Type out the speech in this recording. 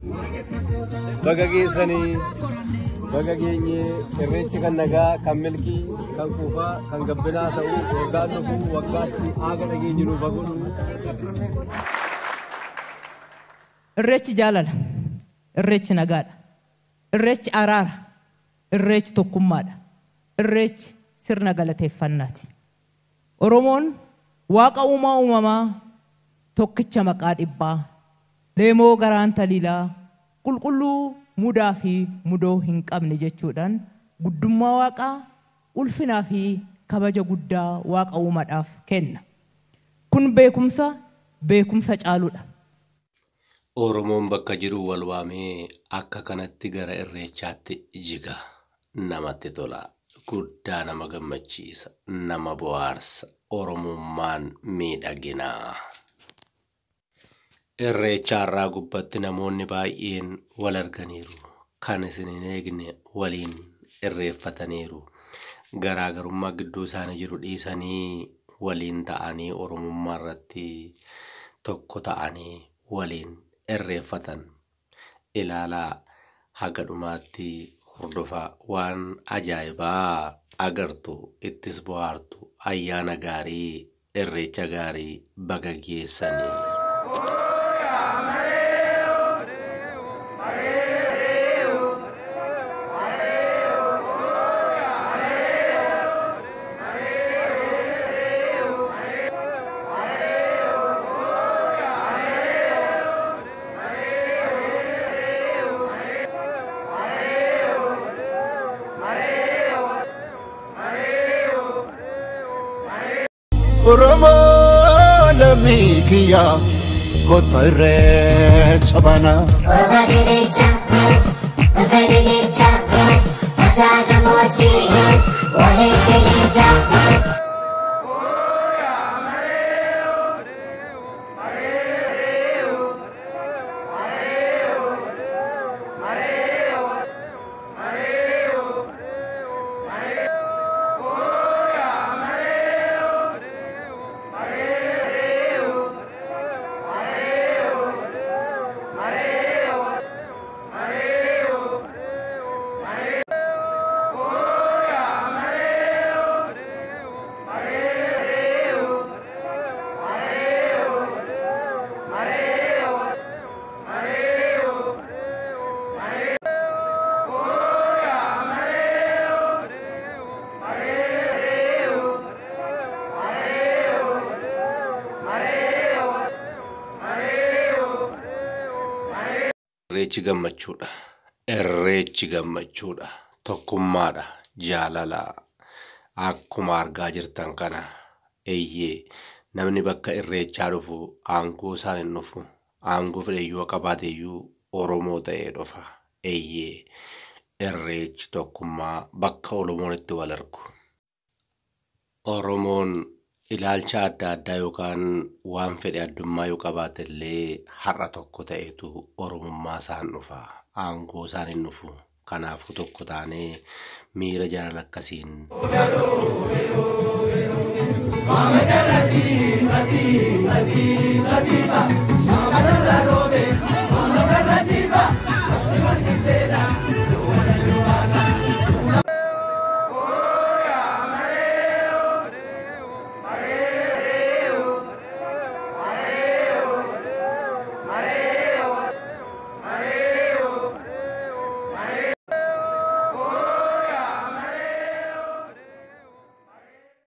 Baga geessanii, baga geenyee, irreechi kan nagaa, kan milkii, kan quufaa, kan gabbinaa ta'u, waggaan dhufu waggaatti haga dhageenyu nuuf haa godhu. Irreechi jaalala, irreechi nagaadha, irreechi araara, irreechi tokkummaadha, irreechi sirna galateeffannaati. Oromoon waaqa uumaa uumamaa tokkicha maqaa dhibbaa, leemoo garaan taliilaa, qulqulluu mudaa fi mudoo hin qabne jechuudhaan guddummaa waaqaa ulfinaa fi kabaja guddaa waaqa uumaadhaaf kenna. Kun beekumsa beekumsa caaluudha. Oromoon bakka jiru wal waamee akka kanatti gara irreechaatti jiga. Namatti tola. Guddaa nama gammachiisa. Nama bohaarsa. Oromummaan miidhagina. Irreecha har'aa gubbatti namoonni baay'een wal arganiiru. Kan isin hin eegne waliin irreeffataniiru. Garaagarummaa gidduu isaanii jiru dhiisanii waliin ta'anii Oromummaa irratti tokko ta'anii waliin irreeffatan. Ilaalaa haga dhumaatti hordofaa waan ajaa'ibaa agartu, ittis bohaartu. Ayyaana gaarii, irreecha gaarii, baga geessanii. Oromoo lammii kiyya kottu irreecha bana. Irreechi gammachuudha. Irreechi gammachuudha. Tokkummaadha. Jaalala. Akkuma argaa jirtan kana. Eeyyee, namni bakka irreechaa dhufu aangoo isaan hin dhufu. Aangoo fedhayyuu qabaateyyuu Oromoo ta'ee dhufa. Eeyyee, irreechi tokkummaa bakka Oromoon itti wal argu. Oromoon ilaalcha adda addaa yookaan waan fedhe addummaa yoo qabaate illee har'a tokko ta'etu Oromummaa isaan dhufa. Aangoo isaan hin dhufu. Kanaafuu tokko taanee miira jaalala akkasiin.